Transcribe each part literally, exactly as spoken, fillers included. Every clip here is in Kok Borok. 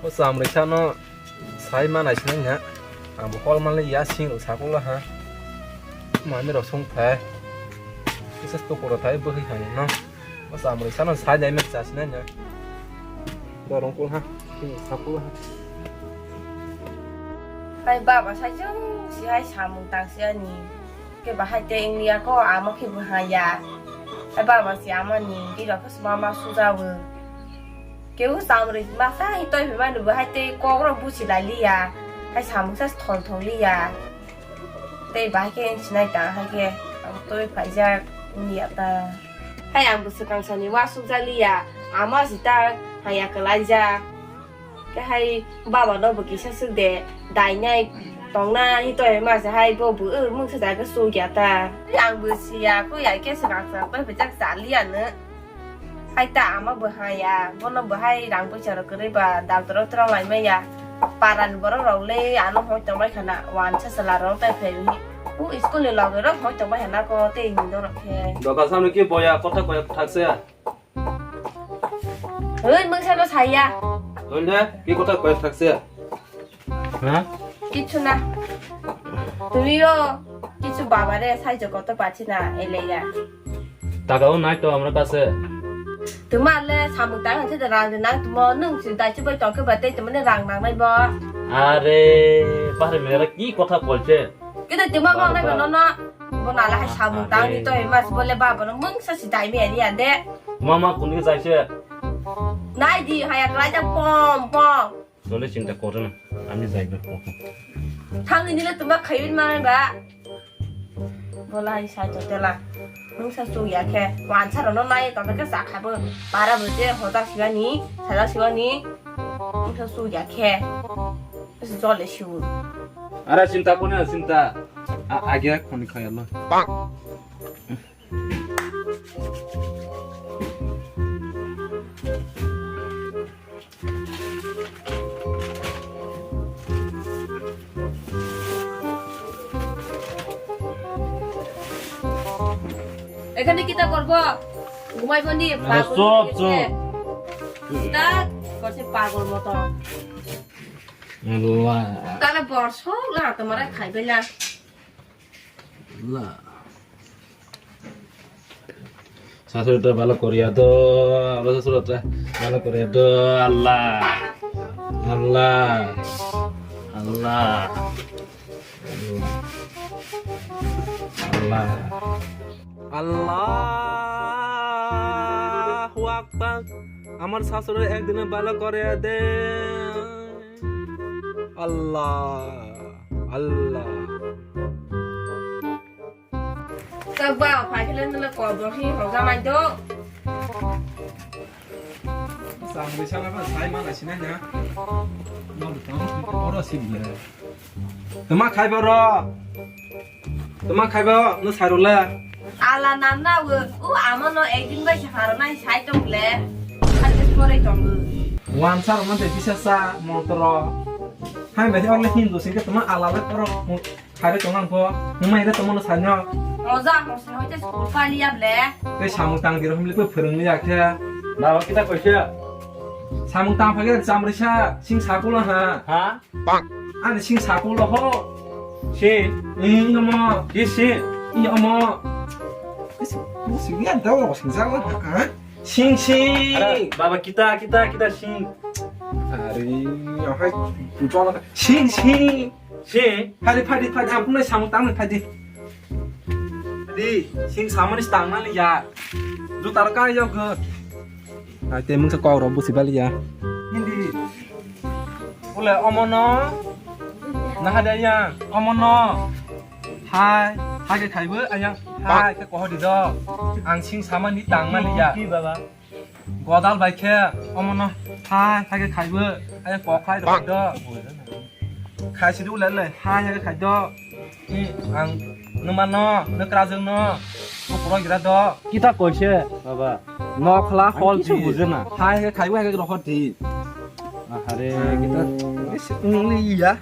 O chamrwi sano sai ma naisinai na. Ang bo kol manlai ya, sing rok sakula ha. Mami rok song thai. Kisa tokoro thai bwkhwi thani no. O chamrwi sano sai nai ma chasinai na. Dorong kul ha. Sing rok sakula ha. Hai baba sai jong si hai samung tang si ani. Ke bahai te wngya ko, amo khe bo haya. Ai baba se amani, iro khe suma ma sujawi. Ke u samrwi ma sa hi toi phai mani bo hai te kok rok buchi lai liya. Hai samung sa thol thol liya. Tei bahai khe wng sinai ta hai khe ang toi phaijak wngya ta. Hai ang bo swkang sani wa sukjak liya. Amo si ta haya kwlaijak. Khe hai baba no bo kisa swk de, dainai tongnai hi toi ma se hai bo bo, eh, mungsa jaga suk ya ta. Ang bo siya, ko ya khe swkang swkang toi bwjak cha liya no. Hai ta ama bo haya, bono bo hai rang poisa rok kwrwi ba, doctor o twrang lai maya. Para ni borok rok le ano hoi tong bai khana, wansa chwla rok tai phai hi. U school ni loge rok hoi tong bai khana ko tei ni norok khe. Doka samni ki boya, kotha boya thakse. Oi, mungsa no saya. Oi de, ki kotha koi thakse? Ha? Kichu na. Tumi yo kichu baba re sai jo koto pachi na eleya. Taka o nai to amra kase. Tuma le samung tang se rang de nang tumo nung si dai chu bai tong ke ba tei tuma ne rang nang nai bo. Are, pare mera ki kotha kolche? Kita tuma mo nai ba no no. Bo nala hai samung tang ni to mas bo le baba no mungsa si dai me ani ande. Mama kuni jai se. Nai di haya klai ja pom pom. Nole chinta kore na. Ami jai ba pom. Thang ni le tuma khayin ma ba. Bo lai sai to tela. Mungsa su ya khe. Wan sa ro no nai to ke sa kha bo. Para bo je hoda siwani, sada siwani. Mungsa su ya khe. Jole siwu. Ara chinta kone chinta. A age khoni khayalo. এখানে কিতা করব? ঘুমাইব নি? আরে পাগল চুপ, হয়ে গেছে। চুপ। কিতা করছে পাগল মতো। আল্লাহ। তাহলে বর্ষ না তোমার খাইবে না। La. Sasur ta balo korea do, abo sasur ta balo korea do, Allah. Allah. Allah. Allah. Allahu Akbar. Amar sasur ekdin balo korea de. Allah. Allah. Tabba, paikhe le nole kobor hi hoga mai do. Samrwi sana ba sai mana sinai na. No tong oro sibile. Tama khai boro. Tama khai ba no sarule. Ala nanna wo, u amo no ekdin bai haro nai sai tong le. Khate pore tong. Wan sar mante bisa sa montro. Hai bai orle hindu singke tama ala le oro. Khare tong ang pho, nung mai re tongmano sani no. Oja, hosni hoite school pali ya ble. Tei samung tang di rohim le koi phwrwng ya khe. Baba kita koise. Samung tang phage chamrisa, sing sakula ha. Ha? Ani sing sakula ho. Si. Ni omo. Ki si. Ni omo. Sing ya daw sing sakula ha. Sing sing. Baba kita kita kita sing. Ari, yang hai, tujuan sing sing. Si. Phadi, phadi, phadi, ang kunai samung tang phadi. Di, sing samani tang nani ya. Jutar ka yo go. Ai te mungsa kok ro busi bali ya. Hindi. Ule omono. Nah ada yang omono. Hai, hai ke khaibo ayang. Hai ke koho di do. Ang sing samani tang nani ya. Ki baba. Godal bai khe omono hai hai khe khaibo, ai kok khai rok do. Khai sidi ulai le hai hai khe khai do. I ang numa no, no krajeng no, ko pura gira do. Kita koise baba. Nokhla hol kisu bujena. Hai hai khe khaibo hai khe rok di. Ahare kita. Ini ya.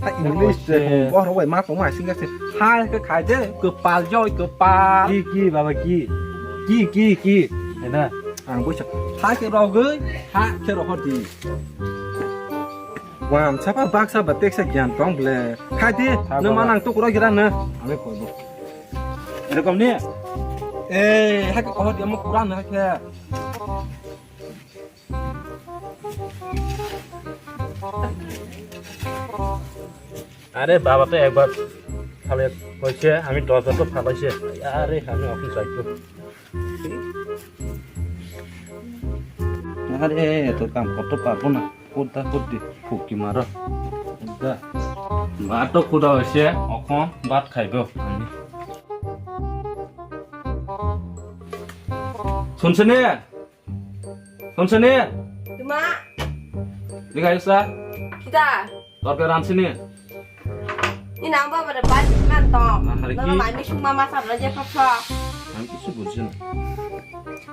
Ha, English se. Bohrok bai ma tongma sing se. Ha ke khai de, kwpal joi, kwpal. Ki, ki, baba, ki? Ki, ki, ki? Ena. Ang buisa. Ha ke rogoi, ha ke rohor di. Wam, sapa baksa ba teksa gyan tong ble. Khai di, Hai no baba. Manang to kura gira no. Ami koibo. Erokom ni? Eh, hai ko kohor dia mo kura no hai khe. আরে বাবা তো একবার খালি কইছে, আমি দশ বার তো ফালাইছে। আরে আমি এখন যাইতো। আরে এত কাম করতে পারবো না। কোথা করতে ফুকি মারো। কোথা? মা তো কোথা হইছে, এখন ভাত খাইবো আমি। শুনছে নি? Tonsini? Tuma. Liga yusa? Kita. Torka ransini? Ina ang baba da bai man tong. Ah, hari ki? Nono mai mi sung mama sa raja papa. Ang kisu bujin.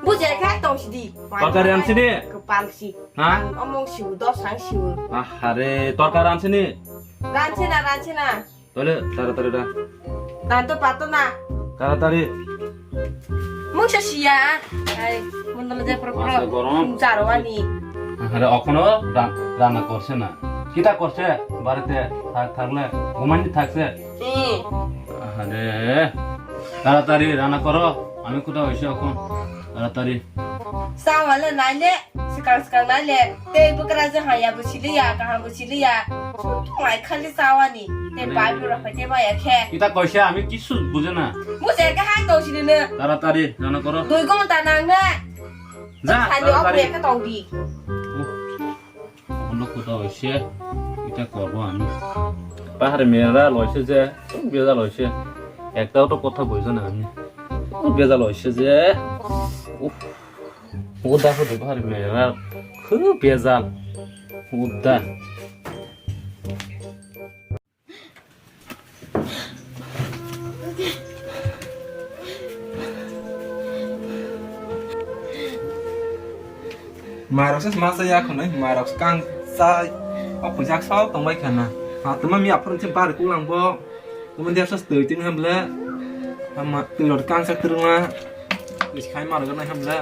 Bujai kha tong sidi. Torka ransini? Kepal si. Ha? Ang omong siu dos ang siu. Ah, hari torka ransini? Ransina, ransina. Tole, taratari da. Tanto pato na. Taratari. Mungsa siya. Ai, mundala je pro pro. Masa gorom. Sungsaro ani. আরে অখনো রা-, রান্না করছে না। কিতা করছে? বাড়িতে থাক-, থাকলে ঘুমাইনি থাকছে। হুম। আরে, তাড়াতাড়ি রান্না করো। আমি কোথাও হইছি এখন। Taratari. Sawale naile, sikang sikang naile, tei bwkra je haya bo siliya, kaham bo siliya. Sumthung ai khali sawani, tei Ani. Bai bwrok hai tei maya khe. Kita koise ami kisu buje na. Buje khe hai tong sini ne. Taratari, rana koro. Dui gonta nang ne. Ja, Sani taratari. Obre khe tong di. Uh. Ono kota hoise, ita korbo ami. Bahar mera loise je, beza loise. Ekta to kotha boijo na ami. Beza loise je. Uff. Uda ko bahar mera. Khu beza. Uda. Mairok se masa ya khonai, mairok se kang sa, o pujak sa tongbai khana. Ha, tuma mi aphuru se bar kulang bo. Tuma dia sa stoi tin hamle. Ama tui rot kang sa truma. Is khai mar ganai hamle.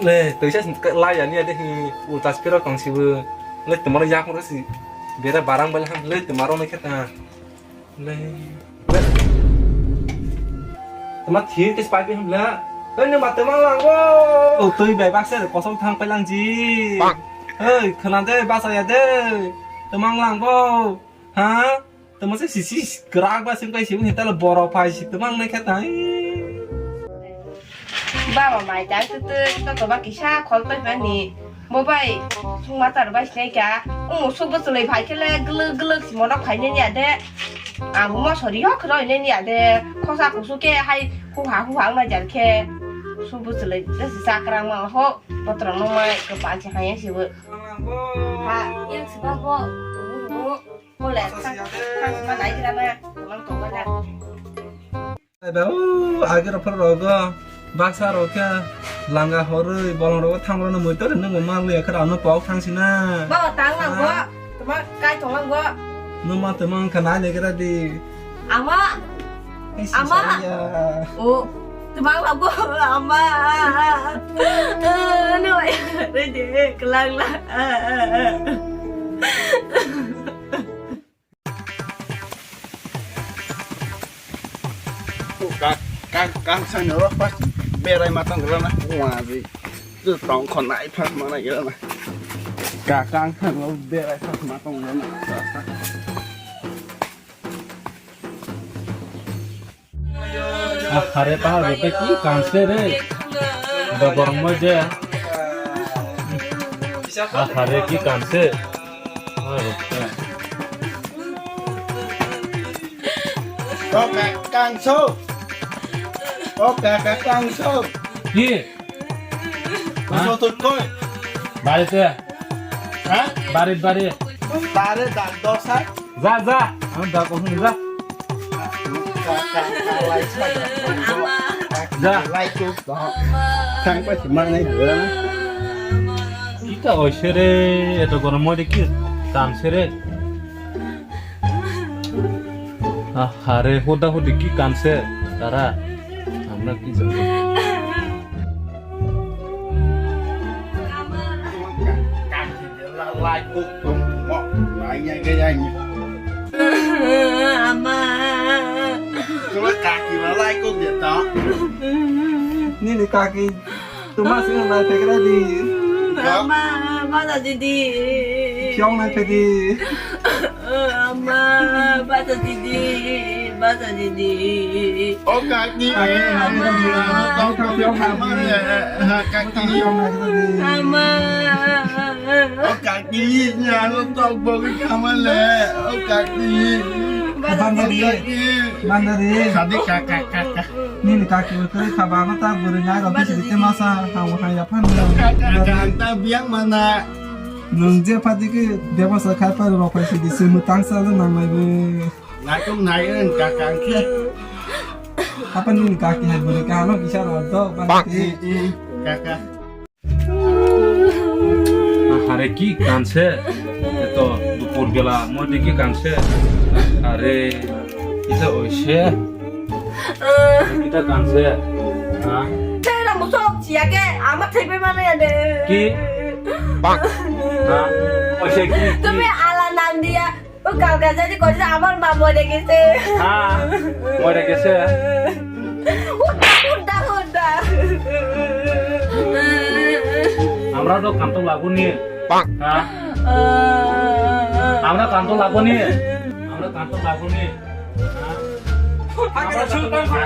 Le, tui sa lai ya ni ade hi ulta spiro tong sibu. Le, tuma yak mo si bera barang bal ham. Le, tuma ro ne khata. Le. Tuma thir ke spai bi hamla. Hei, numa temang lang bo. O, tui bai baksa kosong thang pai lang ji. Hei, khana de basa ya de. Temang lang bo. Ha? Tamo se sisi krak ba sing kai sing hita lo borok phai si temang nai kha tai. Baba mai tai tu tu to to ba kisa khol pai mani. Bo bai sung ma tar bai sinai kha. Umu suk bo chulai phai khe le glwk glwk si monok phai nai ya de. Ang mo sori ho khro nai ya de. Khosa kusu ke hai hu ha hu ha ma jar khe. Suk bo chulai je si sakra ma ho. Potro no mai ko pa si hai si bo. Ha, yang si ba bo. Kole, thang, thang sima nai gira na, mang tong na. Ebe, o, age ro phar rogo, baksa ro khe, langa horoi, bolong rogo thang rono moi tore nungo mang le khara ano pok thang sina. Ba, tang lang bo, tuma kai tong lang bo. Numa tuma ang khanai le gira di. Ama. Ama. O, tuma lang bo, ama. Ano, re de, kelang la. Kang, kang, kang sani oro pas berai ma tong gira na, wadi. Tu tong khon nai phak ma nai gira na. Ka, kang sani oro berai phak ma tong gira na. Ahare, pahar rok ki kanse re. Da gormo je. Ahare, ki kanse. Pahar rok. Oka kangso. Oka kangso. Ki? Kuso tu koi. Barite. Ha? Barit, barit. Bare da dosa. Ja, ja. Ang da ko hung ja. Ja. Lai tu. Thang pa si ma nai. Kita oi sere, eto kono moi de ki kam sere. Ahare, hoda hodi ki kanse, tara. Hamra ki jabo. Ama. Nini kaki. Tuma sing nai pekra di. Ama, bata didi. Kyong nai pedi. Ama, bata didi, bata didi. O kaki. Ama. Kaki. Ama. O kaki, nyalo tok bagi kamale. O kaki. Bata didi. Kaki. Bata didi. Sadi kaka, kaka. Nini kaki bwtwi kha bana ta bwrwi nai rok bisi bisi masa hao haya phan. Kaka, kaka, ta biang mana. Nwng je phadi khe bebasa khai pari rok phai sidi se mwtang sa le nang lai be. Naitung nai en kaka khe. Apa nini kaki hai bwrwi kaham kisa rok do bana te. Kaka. Hare ki kanse, eto dupur bela modi ki kanse, are ita oise, ita kanse, ha? Tera musok chiya ke, ama thai pe mane ade. Ki? Ha? Oise ki? তুমি আলা নাম দিয়া, ও কালকে যদি কইছে আমার মা মরে গেছে। হ্যাঁ, মরে গেছে। উঠা, উঠা, উঠা। আমরা তো কান্ত লাগবো নি। হ্যাঁ? আমরা কান্ত লাগবো নি। আমরা কান্ত লাগবো নি। হ্যাঁ? আমরা কান্ত লাগবো নি।